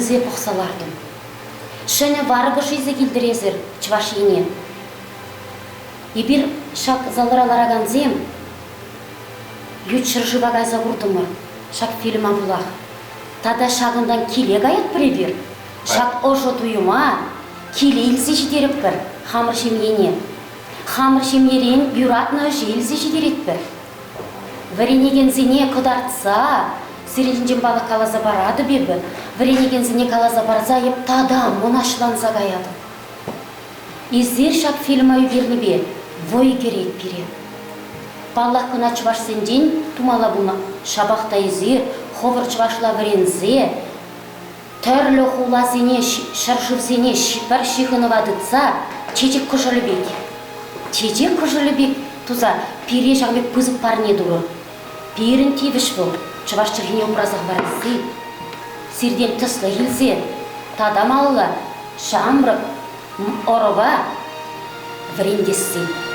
тӗлӗнсе пӑхса лартӑм. Ҫӗнӗ варкӑш илсе килтӗр эсир Чӑваш Ене. Эпир ҫак залра ларакансем ют ҫӗршыва кайса куртӑмӑр ҫак фильма пулах. Тата ҫакӑнтан киле каятпӑр эпир. Ҫак ӑшӑ туйӑма киле илсе ҫитерӗпӗр хамӑр ҫемьене. Хамӑр ҫемьерен юратнӑ ӗҫе илсе ҫитеретпӗр. Вӗренекенсене кӑтартса, сирӗн ҫинчен палӑк каласа паратӑп эпӗ, вӗренекенсене каласа парса эп тата мӑнаҫланса каятӑп. Эсир ҫак фильма ӳкернипе вӑй кӗрет пире. Паллах, кӑна чӑвашсенчен тумалла пулнӑ, ҫапах та эсир хӑвӑр чӑвашла вӗренсе тӗрлӗ хуласене, ҫӗршывсене пӗр ҫыхӑнӑва тытса чечек кӑшӑлӗ пек, чечек кӑшӑлӗ пек туса пире ҫавӑн пек пысӑк парне турӑр. Пирӗн тивӗҫ вӑл чӑваш чӗлхине упраса хӑварасси. Сиртен тӗслӗх илсе тата малалла ҫамрӑк ӑрӑва вӗрентесси.